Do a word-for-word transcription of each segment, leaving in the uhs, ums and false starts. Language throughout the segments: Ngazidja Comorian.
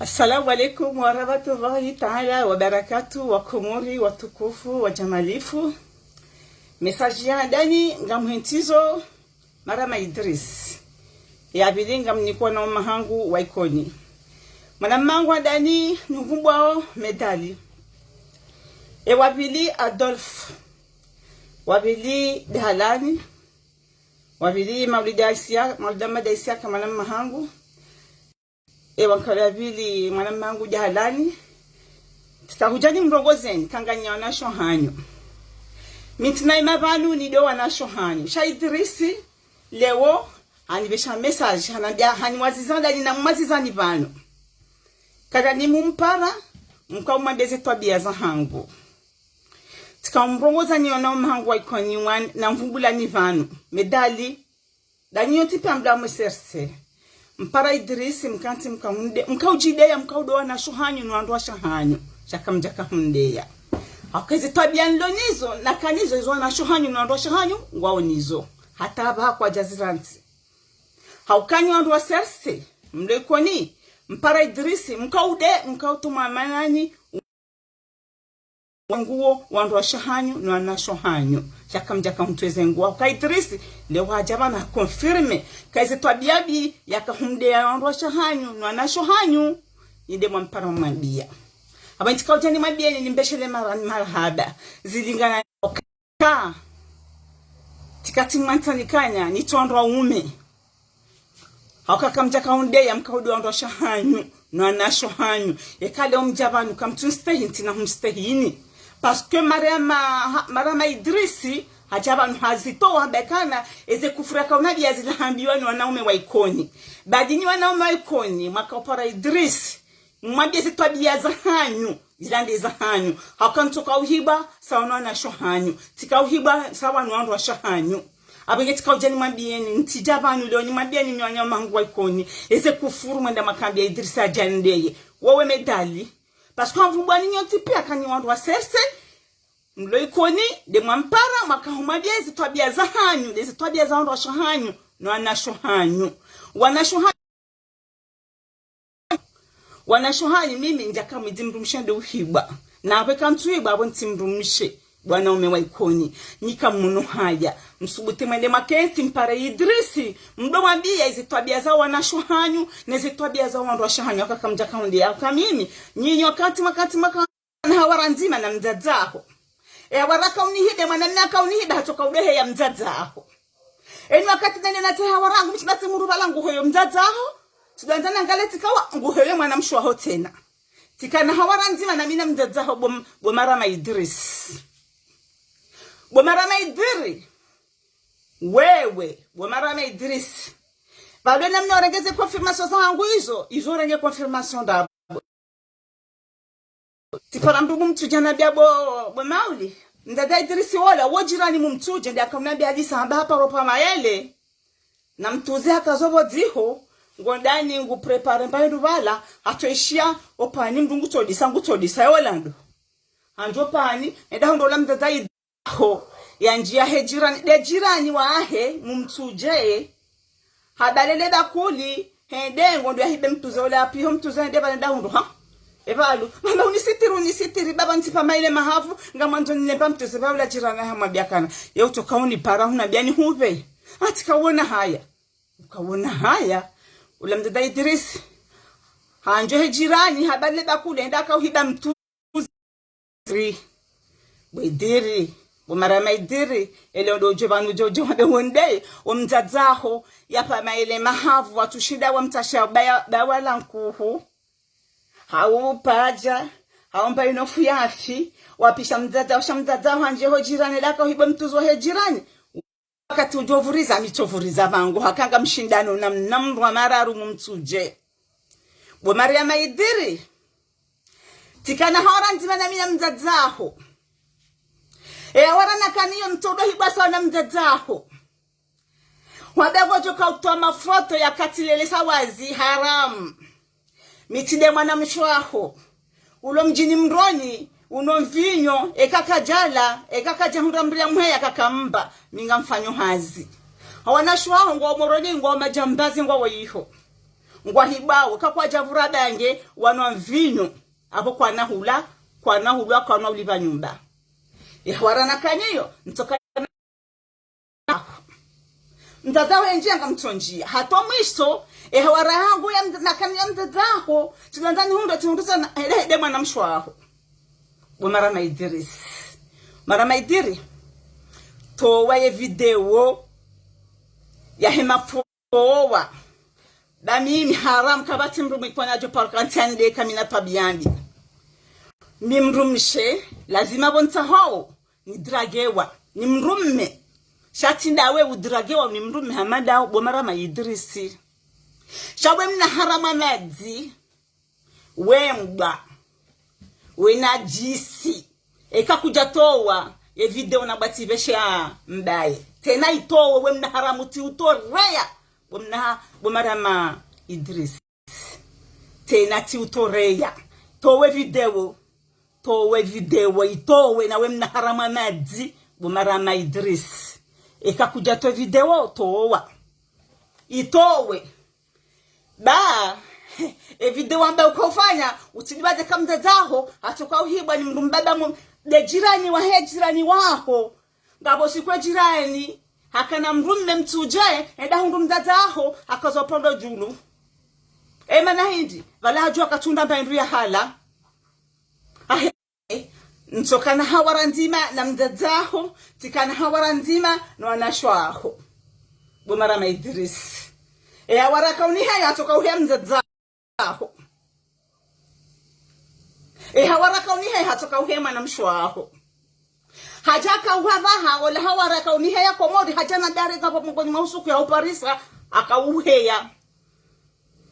Assalamu alaikum warahmatullahi taala wabarakatuh, Wakomori watukufu, wajamalifu. Message ya handani ngamhentsi zo Marama Idris. Ya pvili ngamnikwa na mwananyangu wa Ikoni. Mwananyangu handani nimvumbwao Medali. E wa pvili Adolphe. Wa pvili Dahalani. Wa pvili Maulida Isia, Maulida Mada Isiaka mwananyangu. E wa nkaya pvili mwananyangu Dahalani. Tsika hudja nimrongozeni, kanganya wanasho hanyu. Mi ntsina ima pvanu nido wanasho hanyu. Sha Idrisi, leo, hanipvesha message, hanambia, haniwaziza ndani na mwazizani pvanu. Kadja nimumpara, mkaumwambia ze twabiya zahangu. Tsika umrongoza ni wananyangu wa Ikoni wan-, na mvumbulani pvanu. Medali, ndani yontsi pia mda mwe serse. Mpara Idrisi, mkantsi mkaunde, mkaudjideya, mkaudo wanasho hanyu, no wandruwashe hanyu. Sha kamdjaka hundeya. Hauka eze twabiya nilo nizo, nakanizo, izo wanasho hanyu, no wandruwashe hanyu, ngwao nizo. Hata apvaha kwadja zirantsi. Hauka nyi wandru wa serse, mlo Ikoni, mpara Idrisi, mkaude, mkautumwa manani, nguo, wandruwashe hanyu, no wanasho hanyu. Sha kamdjaka huntweze nguo. Hauka Idrisi, leo hadja pvanu confirme, ka eze twabiya mbi, yaka humdeya wandruwashe hanyu, no wanasho hanyu. Nyi nde mwampara mwambiya. Apvo ntsika udja nimwambiyeni, nimbeshelee mara-, marahaba. Zilingana ka. Tsika tsimwantsa nikanya, nitso wandruwaume. Hauka kamdjaka hundeya, mkaudo wandruwashe hanyu, no wanasho hanyu. Eka leo mdja pvanu kamtsunstehi, ntsina humstehini. Parce que Marama, ha-, Marama Idrisi, hadja pvanu hazitowa bekana, eze kufura kaunambia zila hambiwa ni wanaume wa Ikoni. Badi nyi wanaume wa Ikoni, mwakaupara Idrisi, mwambie eze twabiya zahanyu, zila nde zahanyu. Hauka ntsoka uhibwa, sawa no wanasho hanyu. Tsika uhibwa, sawa no wandruwashe hanyu. Apvo nge tsika udja nimwambiyeni, ntsidja pvanu leo nimwambiyeni nyi wananyangu wa Ikoni. Eze kufuru mwenda mwakambia Idrisi hadja ndeye. Wewe Medali. Parce que hamvumbwani nyontsi pia kanyi wandru wa serse. Mlo Ikoni, nde mwampara, mwaka humwambia eze twabiya zahanyu, nde eze twabiya za wandruwashe hanyu, no wanasho hanyu. Wanasho hanyu. Wanasho hanyu, mimi ndjaka mwidzi mdrumshe nde uhibwa. Na apvo eka ntsuhibwa, apvo ntsi mdrumshe. Wanaume wa Ikoni, nyi kamuna haya. Msubuti mwende mwakentsi mpare Idrisi, mdo mwambiya eze twabiya za wanasho hanyu, neze twabiya za wandruwashe hanyu, hauka kamdjaka hundeya. Hauka mimi, nyinyi wakati, wakati, mwaka na hawara ndzima na mdzadze waho. E hawara kaunihibe, mwanamme kaunihibe, hatsoka udehe ya mdzadze waho. Eni wakati nene natsaha hawara yangu, mi tsi natsi murupvala nguhoyo mdzadze waho, tsidjandza nangalie tsikawa nguhoyo mwanamshe waho tsena. Tsika na hawara ndzima na mi na mdzadze waho bo m-, bo Marama Idris. Bo Marama Idri. Wewe, bo Marama Idris. Pvalo namna urenge ze confirmation zahangu izo, izo urenge confirmation nda Tsipara mndru mtsudja nambia bo, bo Mauli. Mdzadze Idrisi wola, wo jirani mumtsudje, nde akamunambia hadisa hamba haparo pvwa mayele. Na mtruze haka zo pvo dziho, ngo ndani ngu préparer mba hindru pvala, hatsoishia, opvani mndru ngutsodisa, ngutsodisa, yo lando. Handjo pvani, enda hundro la mdzadze Idrisi ho, yandjia he jirani, nde jirani wahe, mumtsudje, habalele bakuli, hende ngo ndo yahibe mtruze ule apvi ho mtruze hende pvale nda hundro, ha? E pvalo, mama unisitiri, unisitiri, baba ntsipva mayele mahavu, ngamwandzo nilemba mtruze pvale ula jirani hamwambia kana. Ye utsoka unipara, hunambia nihupve. Hatsi kawona haya. Ukawona haya, ula mdzadze Idrisi. Handjo he jirani, habalele bakuli, hende akauhiba mtru- Idri. Bo Idri. Bo Marama Idri. Ele ndo udjo pvanu udjo udjo wambe wonde. Wo mdzadze waho. Yapva mayele mahavu. Watsushinda wamtsasha baya, bawa la nkuhu. Hau padja. Hau mba inofu yafi. Wapisha mdzadze waho, sha mdzadze waho handje ho jirani. Laka uhiba mtruze he jirani. Wakati udjo pvuriza, mi tsopvuriza pvangu, haka ngamshindano na, na mndru wa mararu mumtsudje. Bo Marama Idri. Tsikana hawara ndzima na mi na mdzadze waho. E hawara nakaniyo mtsodo hibwa sawa na mdzadze waho. Wambe ngodjo kautowa mafoto ya katsi lele sawazi haramu. Mi tsi nde mwanamshe waho. Ulo mdjini Mroni, uno mvinyo, eka kadjala, eka kadjahundra mria mheya kakamba, mi ngamfanyo hazi. Hawanashe waho ngwao Moroni, ngwao majambazi, ngwao iho. Ngwahibwawo, kakwadja vura bange, wanwa mvinyo. Apvo kwana hula, kwana hulwa, kwana ulipva nyumba. Ehawara nakana iyo, ntsoka mdzadzaho endjia ngamtsondjia. Hata mwiso, ehawara hangu ya mdza-, nakana ya mdzadzaho, tsilandza nihundre, tsihundre sana, hele hende mwana mshe waho. Bo Marama Idris. Marama Idiri. Towa ye video yahe mafo. Towa. Ba mimi haram kapvatsi mdru mwikoni adjo paro kantsi ya nde kamina twabiya mbi. Mi mdrumshe, lazima pvo ntsaho, nidragewa, ni mdrumme. Sha tsi ndawe udragewa, ni mdrumme hama ndawo, bo Marama Idrisi. Sha we mna haram wa madzi, we mbwa, we nadjisi. Eka kudja towa ye video na bwati besha mbaye. Tsena itowe we mna haram tsi utoreya. Bo mna ha-, bo Marama Idris. Tsena tsi utoreya. Towe video. Towe video. Itowe na we mna haram wa madzi. Bo Marama Idris. Eka kudja towa video, towa. Itowe. Ba, e video amba ukaufanya, utsidjibadze ka mdzadzaho, hatsoka uhibwa ni mdru mbaba mu-, nde jirani wahe jirani waho. Ngapvo siku e jirani, hakana mdrumme mtsudje, enda hundru mdzadzaho, hakazo pondo djulu. E mana hindri, pvala hadjuwa katsunda mba hindru ya hala. Ahe. Ntsokana hawara ndzima na mdzadzaho, tsikana hawara ndzima no wanashe waho. Bo Marama Idris. E hawara kauniheya hatsoka uheya mdzadzaho. E hawara kauniheya hatsoka uheya mwana mshe waho. Hadja kauha pvaha, ola hawara kauniheya Komori, hadja na dare kapvo mongoni mwa usuku ya uparisa, akauheya.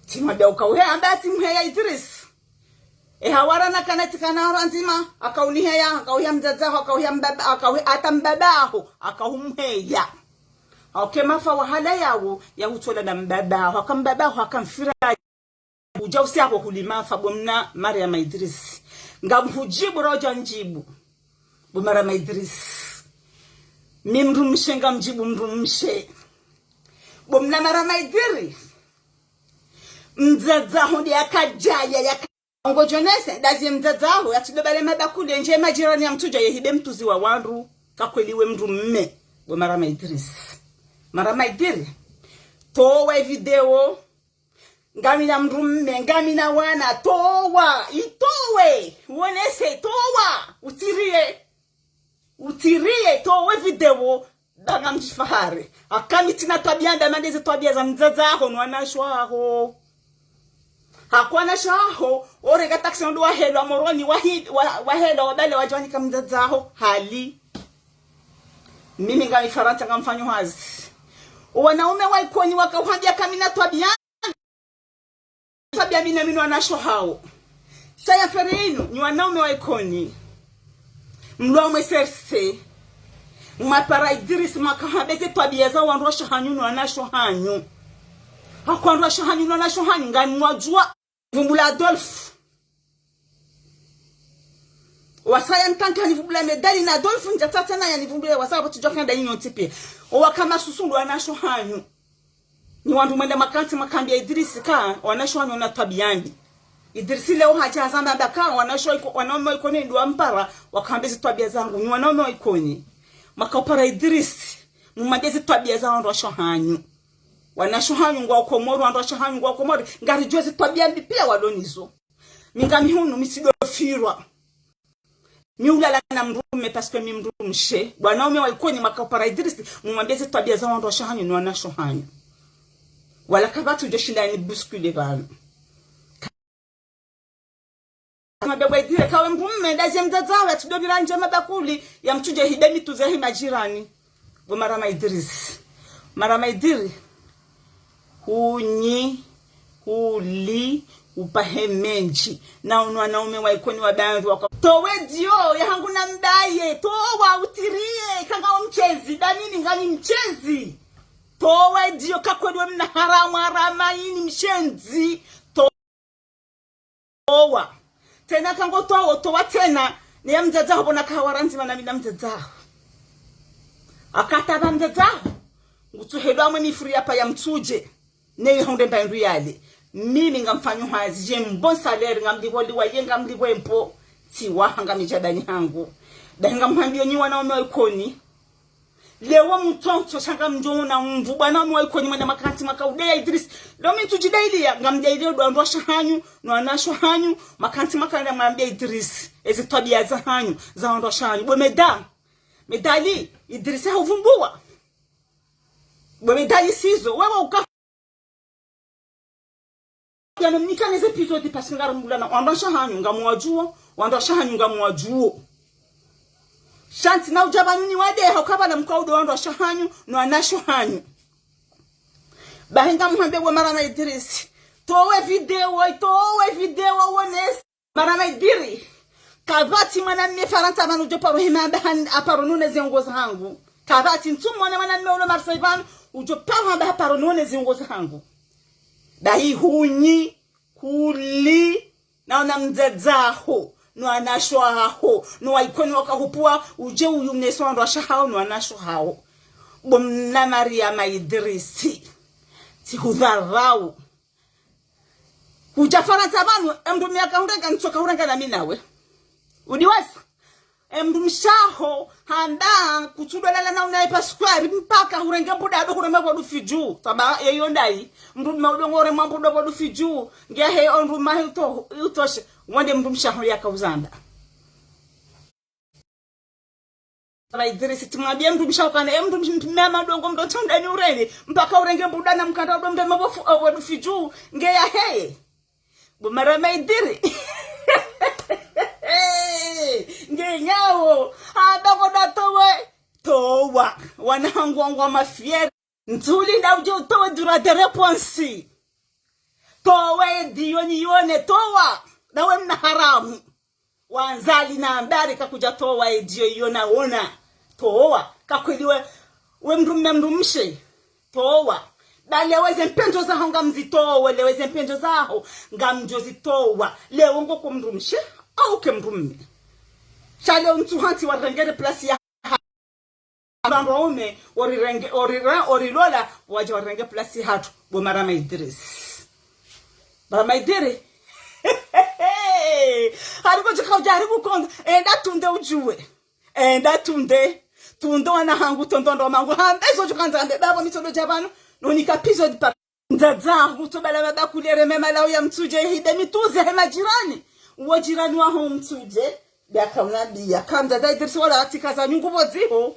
Tsimwambia ukauheya, amba tsimheya Idris. E hawara nakana tsikana hawara ndzima, akauniheya, akauheya mdzadzaho, akauheya mbaba, akauhe-, hata mbabaho, akaumheya. Hauke mafa wahala yawo, ya hutsola na mbabaho, haka mbabaho, haka mfira. Udja usi apvo huli mafa bo mna Marama Idris. Ngamhudjibu rodja ndjibu. Bo Marama Idris. Mi mdrumshe ngamdjibu mdrumshe. Bo mna Marama Idris. Mdzadzaho nde yakadjaya yaka-, ngodjonese, ndazi ye mdzadzaho, yatsidobale mabakuli, endje majirani ya mtsudja yehibe mtruzi wa wandru, kakweli we mdrumme, bo Marama Idris. Marama Idris, towa e video, ngamina mdrumme, ngamina wana, towa, itowe, uonese, towa, utsiriye. Utsiriye, towe video, ba ngamdjifahari. Haka mi tsina twabiya mbi hama ndeze twabiya za mdzadzaho no wanashe waho. Haka wanashe waho, orega taxi ndo wahelwa Moroni, wahi-, wa-, wahelwa wabale wadjwanika mdzadzaho, hali. Mimi ngami Farantsa ngamfanyo hazi. Wanaume wa Ikoni wakauhambia kamina twabiya twabiya mbi na mi no wanashe waho. Sha ye affaire inu, nyi wanaume wa Ikoni. Mlwa mwe C R C. Mwapara Idris mwakahamba ze twabiya za wandruwashe hanyu no wanashe hanyu. Haka wandruwashe hanyu no wanashe hanyu, ngani mwadjuwa. Vumbula Adolphe. Wasaya ntanka ni vumbula medali na Adolphe ndja tsatsa na ya ni vumbula wasaya pvo tsidjuwa kanda inyo ntsipi. Owaka masusu ndo wanashe hanyu. Nyi wandru mwenda makantsi mwakambia Idris ka, wanashe wanyu wana twabiya mbi. Idris leo hadja hazamba amba ka, wanashe wa Iko-, wanaume wa Ikoni ndo wampara, wakahamba ze twabiya zangu. Nyi wanaume wa Ikoni. Mwakaupara Idris, mumwambie ze twabiya za wandruwashe hanyu. Wanashe hanyu ngwao Komori, wandruwashe hanyu ngwao Komori. Ngaridjuwa ze twabiya mbi piya walo nizo. Mi ngami hunu, mi tsidofirwa. Mi ulala na mdrumme parce que mi mdrumshe. Wanaume wa Ikoni mwakaupara Idris, mumwambie ze twabiya za wandruwashe hanyu no wanashe hanyu. Wala kapvatsi udjo shinda ni bousculer pvanu. Kama bebwe dire kawe mdrumme, ndazi ye mdzadzaho, yatsidobira ndje mabakuli, ya mtsudje hibe mitruzi yahe majirani. Bo Marama Idris. Marama Idiri. Hunyi, huli, upahe mendji. Na unu wanaume wa Ikoni wa bandzi waka. Towe dio, ya hangu na mbaye. Towa utsiriye, kanga wa mshezi. Ba mimi ngani mshezi. Towe dio, kakweli we mna haramu, harama ini mshenzi. Towa. Tsena kango towa, towa tsena. Ne ya mdzadzaho pvo naka hawara ndzima na mi na mdzadzaho. Haka taba mdzadzaho. Ngutsuhelwa mwe mifuri ya paya mtsudje. Ne yi honde mba hindru yale. Mimi ngamfanyo hazi, j'ai un bon salaire, ngamlipvo liwaye, ngamlipvo impôt. Tsiwaha, ngami djadani hangu. Bahi ngamhambiyo nyi wanaume wa Ikoni. Leo mtsotso sha ngamdjo ona mvu, bwana wanaume wa Ikoni, mwende makantsi mwaka udeya Idris. Leo mi ntsudjidailiya, ngamdailiyo ndo wandruwashe hanyu, no wananyashe hanyu, makantsi mwaka nda mwambiya Idris. Ezi twabiya za hanyu, za wandruwashe hanyu. Bo Meda, Medali, Idris hahuvumbuwa. Bo Medali sizo, wewe uka Yano mnikane ze épisode parce que ngarumulana, wandruwashe hanyu ngamwadjuwo, wandruwashe hanyu ngamwadjuwo. Sha ntsi na udja pvanu niwadeha ukaya pvala mkaudo wandruwashe hanyu, no wananyashe hanyu. Bahi ngamhambe we Marama Idris. Towe video, towe video, wonese. Marama Idris, kapvatsi mwanamme Farantsa pvanu udjo paro hima hamba han-, aparo none zingo zahangu. Kapvatsi ntsumwone mwanamme ulo Marseille pvanu udjo paro hamba haparo none zingo zahangu. Bahi hunyi, kuli, na ona mdzadze waho, no wananyashe waho, no wa Ikoni wakahupvuwa, udje uyumnese wandruwashe hawo, no wananyashe hawo. Bo mna Marama Idris. Tsihudharau. Kudja Farantsa pvanu, emdrume yakahurenga, ntsoka hurenga na mi nawe. Udiwasa? Emdrumshe waho, handa, kutsudolala na unaye paskwari, mpaka hurenge mbuda ado hurema pvo dufi dju. Taba, yeyo ndayi. Mdrume udo ngorema mbuda pvo dufi dju. Nge he ondruma he uto-, utoshe. Wonde mdrumshe waho yakauzanda. Marama Idris, tsimwambiye mdrumshe waho ukana, e mdrumshe mpime ya madongo mdo tsondani ureni, mpaka urenge mbuda na mkanda udo mdema pvo fu-, o, pvo dufi dju, nge ya heye. Bo Marama Idris. Nge nyawo, adongo da towe, towa. Wana hangu wangu wa mafieri. Ntsulinda udje utowe droit de réponse. Towa ediyo niyone, towa. Nawe mna haramu. Wandzali na ambari kakudja towa ediyo iyo naona. Towa. Kakweli we, we mdrume mdrumshe. Towa. Ba lewo ze mpendro zaho ngamzitowe, lewo ze mpendro zaho ngamdjo zitowa. Lewo ngoko mdrumshe, au ke mdrume. Sha lewo ntsu hantsi warengere place ya wandruwaume, orirenge, orira-, orilola, wadja warenge place hatru, bo Marama Idris. Marama Idris. Hariko tsika udja, hariko konda, enda tunde udjuwe. Enda tunde. Tunde wana hangu, tondo ndo mangu. Hambe zo tsukandza, hambe, babo mi tsodo dja pvanu, no nika pizo di pa- Mdzadze waho, tobala baba kulere mema lao ya Mtsudje, hide mituze he majirani. Uwo jirani waho Mtsudje, biya kauna biya. Ka mdzadze Idris wala atsika za nyungu pvo dziho.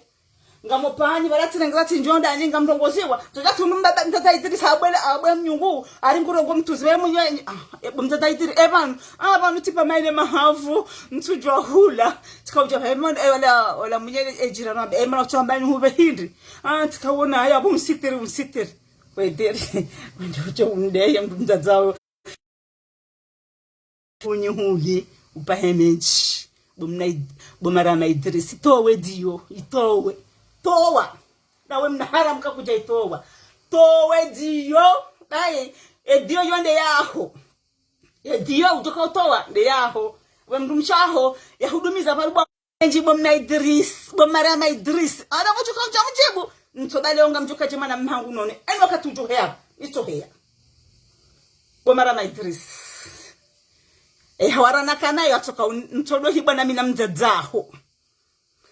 Ngamo pvani, pvala tsi nengeza tsi ndjonda, ani ngamrongoziwa. Todja tunu mbaba mdzadze Idris, abwela, abwe mnyungu, ari ngurongo mtuze, we mwenye, ah, e, mdzadze Idris, e pvanu, ah, pvanu tsipa maile mahavu, Mtsudje hula. Tsika udja, e, mwana, e, wala, wala mwenye, e, jirani wabe, e, mwana, utsamba ni hube hindri. Ah, tsika wona, haya, bo msitiri, msitiri. Kwederi, wende udje undeye mdru mdzadze waho. Unyi huhi, upahe menji. Bo mna Id-, bo Marama Idris, towe ediyo, itowe. Towa. Nawe mna haramu kakudja itowa. Towe ediyo, naye, ediyo yo nde yaho. Ediyo udjoka utowa, nde yaho. We mdrumshe waho, yahudumiza pvaruba. Enji bo mna Idris, bo Marama Idris. Ada ngo tshuka udja mdjibu. Ntsoba lewo ngamdjoka dje mwana mhangu none. Eno wakati udjo heya. Itso heya. Bo Marama Idris. E hawara nakana yo atsoka un-, ntsodo hibwa na mi na mdzadze waho.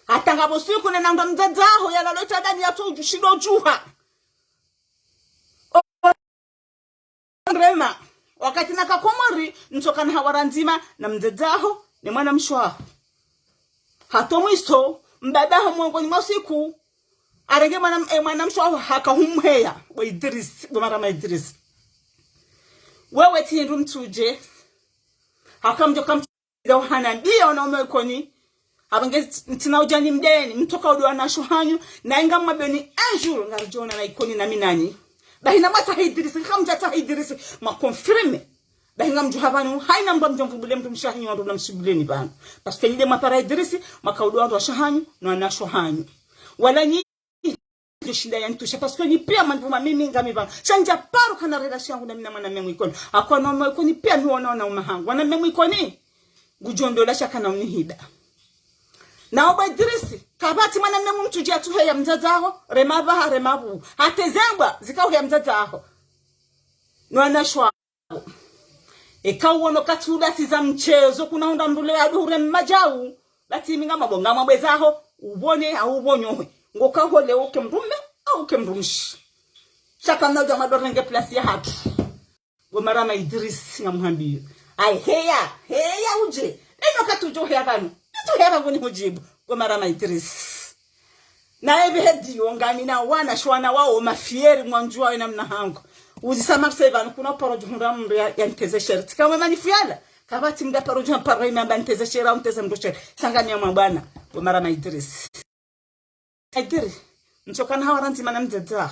Hata ngapvo siku nena ndo mdzadze waho, yalalo itadani yatso udjushindo djuha. Rema, wakati naka Komori, ntsoka na hawara ndzima na mdzadze waho, ne mwanamshe waho. Hata mwiso, mbaba waho mongoni mwa siku, arenge mwana, e, mwanamshe waho haka humheya, bo Idris, bo Marama Idris. Wewe tsi hindru Mtsudje, haka mdjoka Mtsudje. Nda uhana ndiyo wanaume Ikoni. Apvo nge ts-, ntsina udja nimdeni, mtsoka udo wananyashe hanyu, na inga mwabeni un jour, ngaridjo onana Ikoni na mi nanyi. Bahi na mwatsaha Idris, ngamdjatsaha Idris, mwa confirme. Bahi ngamdjo hapvanu, haina mdru mdjo mvubule mdrumshe wahanyu wandru na msubuleni pvanu. Parce que nyi nde mwapara Idris, mwaka udo wandruwashe hanyu, no wananyashe hanyu. Wala nyi Ndio shinda yanitosha, parce que ni pia manvuma mimi ngami pvanu. Sha ndja paro kana relation yangu na mi na mwana mme Ikoni. Akwa na mme Ikoni pia mi wana wana uma hangu. Wana mme Ikoni. Ngudjo ndola sha kana unihida. Na obo Idris, kapvatsi mwana mme Mtsudje atsuheya mdzadze waho, rema pvaha, rema pvu. Hata zembwa, zika uheya mdzadze waho. No wananyashe waho. Eka uono katsi ula tsi za mchezo, kuna hundra mndru leo aduhure mmadjau. Basi mi ngamwambo, ngamwambo ezaho, ubone, au ubonyohe. Ngoka ho leo uke mndrume, au uke mndrumshe. Sha kamna udja mwadorenge place ya hatru. Bo Marama Idris ngamhambiyo. Ai, heya, heya udje. Eno katsi udjo heya pvanu. Katsi udjo heya pvanu ni hudjibu. Bo Marama Idris. Na ebe hediyo ngamina wana shwana wao mafieri mwandzwa wena mna hangu. Uzisa marse pvanu kuna paro djuhundra mndru ya, ya nteze sherti. Kamwe manifuyala. Kapvatsi mndru paro djuhundra paro ima amba nteze sherti au nteze mndru sherti. Sha ngamina mwa bwana. Bo Marama Idris. Idris, ntsoka na hawa randzi mana mdzadza.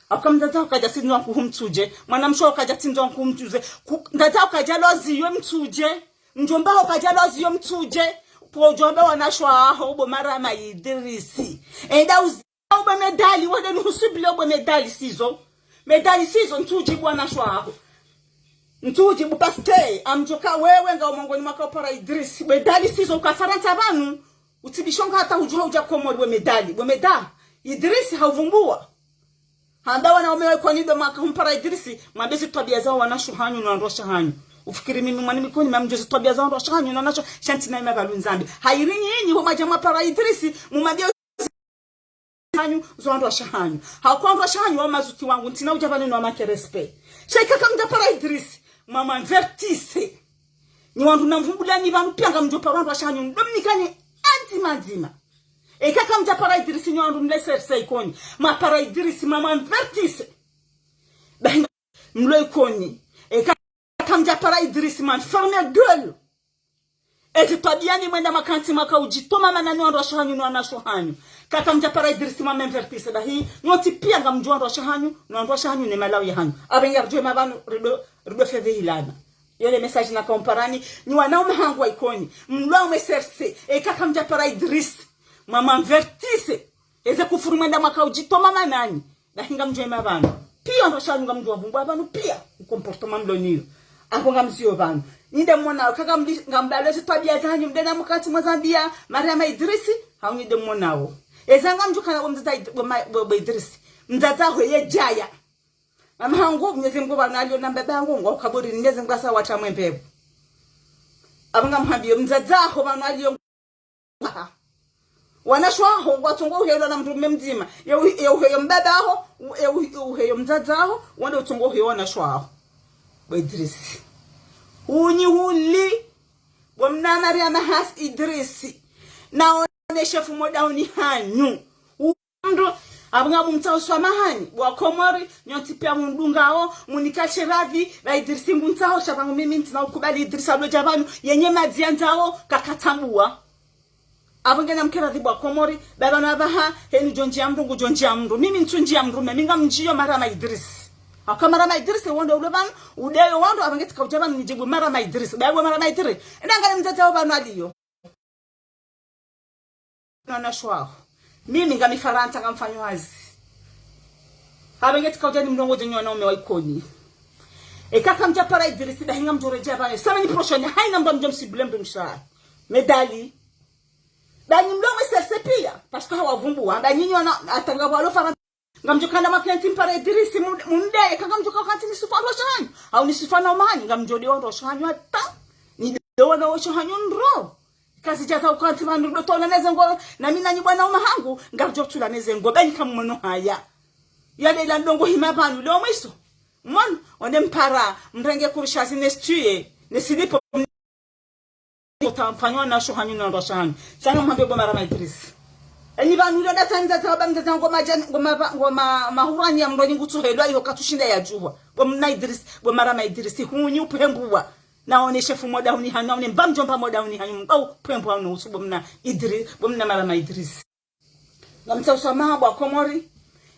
Aka mdzadza kadja tsindzwa nkuhu mtsudje. Mwanamshe kadja tsindzwa nkuhu mtsudje. Ku-, mdzadza kadja lozi yo mtsudje. Mdjomba kadja lozi yo mtsudje. Podjomba wanashe waho bo Marama Idrisi. Enda uzi-, ube medali, wende nuhusibile ube medali sizo. Medali sizo ntsudje bo wanashe waho. Ntsudje bo paste, amdjoka wewe nga umongoni mwaka upara Idrisi. Medali sizo uka Farantsa pvanu. Utsibishonga hata udjuha udja Komori we medali. We meda-, Idrisi hauvumbua. Hamba wanaume wa Ikoni ndo mwaka humpara Idrisi, mwambe zitwabia za wanashe hanyu na wandrwashe hanyu. Ufikiri mimi mwana Ikoni mamdjo zitwabia za wandrwashe hanyu na wanashe, sha ntsina ima pvalu nzambi. Hairi nyinyi, ho mwadja mwapara Idrisi, mumwambie hanyu, zo wandrwashe hanyu. Hauka wandrwashe hanyu, wa mazuki wangu, ntsina udja pvanu no make respect. Sha eka kamdja para Idrisi, mwamvertise. Nyi wandru namvumbulani pvanu pia ngamdjo para wandrwashe hanyu, mdomnikani andzima ndzima. Eka kamdja para Idrisi nyi wandru mle serse Ikoni. Mwapara Idrisi mwamvertise. Bahi mlo Ikoni. Eka kamdja para Idrisi mwa ferme gueule. Ezi twabia ni mwenda makantsi mwaka udjitoma mana nyi wandrwashe hanyu nyi wanashe hanyu. Eka kamdja para Idrisi mwamvertise. Bahi nyontsi pia ngamdjo wandrwashe hanyu, nyi wandrwashe hanyu ne malawi hanyu. Abenga rdjwe mapvanu rido, rido fedhehilana. Yo le message naka umparani, nyi wanaume hangu wa Ikoni, mlo mwe serse, eka kamdja para Idrisi, mwamvertise, eze kufuru mwenda mwaka udjitoma mana nyi, bahi ngamdjo ima pvanu. Pia ndo sha ngamdjo wavumbua pvanu, pia, u comportement mlo niyo. Ako ngamziyo pvanu. Nyi nde mwona, kaka mli-, ngambalo zi twabia zanyu, mdena mkati mwa Zambia, Marama Idrisi, hau nyi nde mwonao. Eza ngamdjo kana bo mdzadza Id-, bo ma-, bo, bo Idrisi. Mdzadza hweye djaya. Mama hangu, Mnyezi Mngu pvanu aliyo na mbaba hangu, ngwa ukaburi, Mnyezi Mngu asa wata mwembebu. Aba ngamhambiyo, mdzadza ho pvanu aliyo. Wanashe waho, ngwatsongo uhelwa na mndru mme mdzima. Ye u-, ye uheyo mbaba ho, u-, ye u-, ye uheyo mdzadza ho, wende utsongo uheyo wanashe waho. Bo Idrisi. Unyi huli, bo mna Mariama Has Idrisi. Naoneshe fumo dauni hanyu. Mndru, abu ngamumtsaho swamahani, bo wa Komori, nyontsi pia mundungao, munikashe radhi, ba Idrisi ngumtsaho, sha pvangu mimi ntsina ukubali Idrisi alo dja pvanu, yenye madzi yandzao, kakatsambua. Abu ngena mke radhi bo wa Komori, ba pvanu abaha, henu djo ndjia mndru, ngudjo ndjia mndru. Mimi ntsu ndjia mndru, mimi ngamndjio Marama Idrisi. Aka Marama Idrisi, wondo ulo pvanu, udeyo wondo, abu ngetsi kaudja pvanu, nidjibu Marama Idrisi, ba bo Marama Idrisi. Enda ngale mdzadza wo pvanu aliyo. Nana shwaho. Mimi ngami Farantsa ngamfanyo hazi. Habe ngeti kaudja nimlongodze nyi wanaume wa Ikoni. Eka kamdja para Idrisi, dahi ngamdjo redjea pvanu. Semaine prochaine, haina mndru amdjo msibule mndru msha. Medali. Dahi nimlongo serse pia. Parce que hawavumbua. Dahi nyinyi wana, hata ngapvo walo Farantsa. Ngamdjo kanda makentsi mpare Idrisi mu-, mundeye, ka ngamdjo ka wakantsi nisufa ndrosho hanyu. Au nisufa na umani, ngamdjo dewa ndrosho hanyu hata. Nidewa ndrosho hanyu ndro. Kazidja za ukantsi pvanu ndo tona neze ngo, na mi na nyi bwana uma hangu, ngamdjo tula neze ngo, beni kamwono haya. Yale la ndrongo hima pvanu, leo mwiso. Mwono, onde mpara, mrenge kurusha zine stuye, ne silipo. Utamfanywa na sho hanyu na ndrosho hanyu. Sha ngamhambe bo Marama Idrisi. Enyi pvanu leo datsa mdzadza wa ba mdzadza ngoma djani, ngoma ba, ngoma mahurani ya mndroni ngutsohelwa iyo katsushinda ya djuwa. Bo mna Idrisi, bo Marama Idrisi, hunyi upwembua. Naoneshe fumo dauni hanyu, naone mba mdjomba mo dauni hanyu, mba upwembua no usu bo mna Idri-, bo mna Marama Idrisi. Ngamtsaho swamaha bo wa Komori.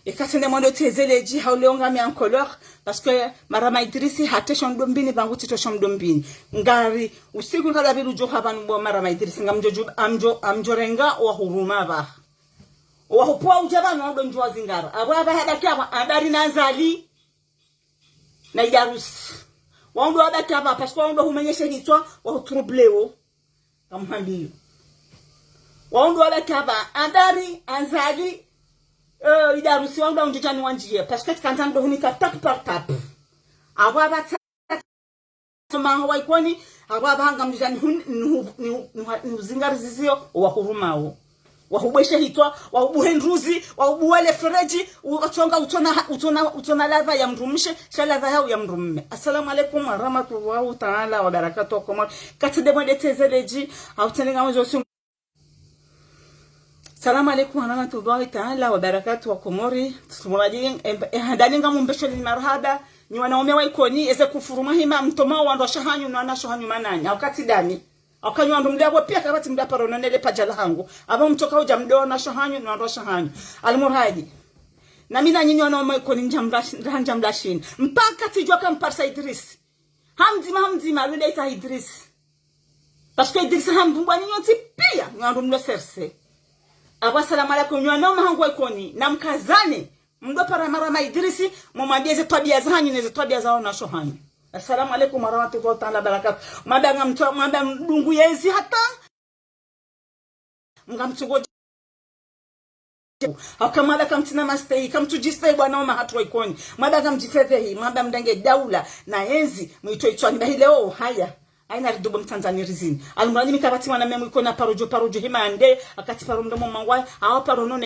Eka tsende mwando tezele dji hau leo ngami en colère, parce que Marama Idrisi hatesho mdombini, pvangu tsitosho mdombini. Ngari, usiku nkada biru djo ha pvanu bo Marama Idrisi, ngamdjo dju-, amdjo, amdjo renga wa huruma ba. Wa hupua udja pvanu wa ndo ndjuwa zingara. Abwa aba habaki aba, Andari na Azali. Na Idarusi. Wa ndo habaki aba, parce que wa ndo humenyeshe hitswa, wa hutroubleo. Ngamhambiyo. Wa ndo wabaki aba, Andari, Azali, eh, Idarusi wa ndo undjidjani wandjiye. Parce que tsikandza ndo hunika tape par tape. Abwa aba tsa-, maho wa Ikoni, abo aba hanga mdjani hun-, nuhu-, nuhu-, nuha-, nuhu zingari zizio, wahurumao. Wahubweshe hitswa, wahubuhe ndruzi, wahubuhe le fereji, ukatsonga utsona ha-, utsona, utsona ladha ya mdrumshe, sha ladha yao ya mdrumme. Assalamu alaikum warahmatullahi taala wabarakatuh, Komori. Katsi de mwende tezeleji, au tsenenga mwezo si- Salamu alaikum warahmatullahi taala wabarakatuh, wa Komori. Tumuradi, em, eh, handani ngamumbesho ni marahaba. Nyi wanaume wa Ikoni, eze kufuru mwahima, mtoma wandru washe hanyu, no wanashe hanyu mananya. Au katsi dami. Au kanyi wandru mlio abo pia kapvatsi mlio paro nonele paja la hangu. Abo mtoka uja mdo wanashe hanyu, no wandru washe hanyu. Almuradi. Na mi na nyinyi wanaume wa Ikoni njamlash-, njamlashini. Mpaka tsidjwa kamparisa Idris. Hamdzima, hamdzima, lule ita Idris. Parce que Idris hamvumbwa ni nyontsi pia, nyo ndo mlo serse. Abo assalamu alaikum, nyo no mahangu wa Ikoni, na mkazane, mdo para marama Idris, mumwambie ze twabia za hanyu, ne ze twabia za wanasho hanyu. Assalamu alaikum warahmatullahi taala wabarakatuh. Mwamba ngamtso, mwamba mdungu yezi hata. Ngamtsugo. Haka mwamba kamtsina mastehi, kamtsujistehi bwana oma hatru wa Ikoni. Mwamba kamjifedhehi, mwamba mdenge daula, na enzi, mwito itswani bahi leo, haya. Aina ridubo mtanzani rizini. Almuradi mi kapvatsi mwana memu Ikoni paro djo, paro djo hima ande, akati paro mdomo mangwa, awa paro none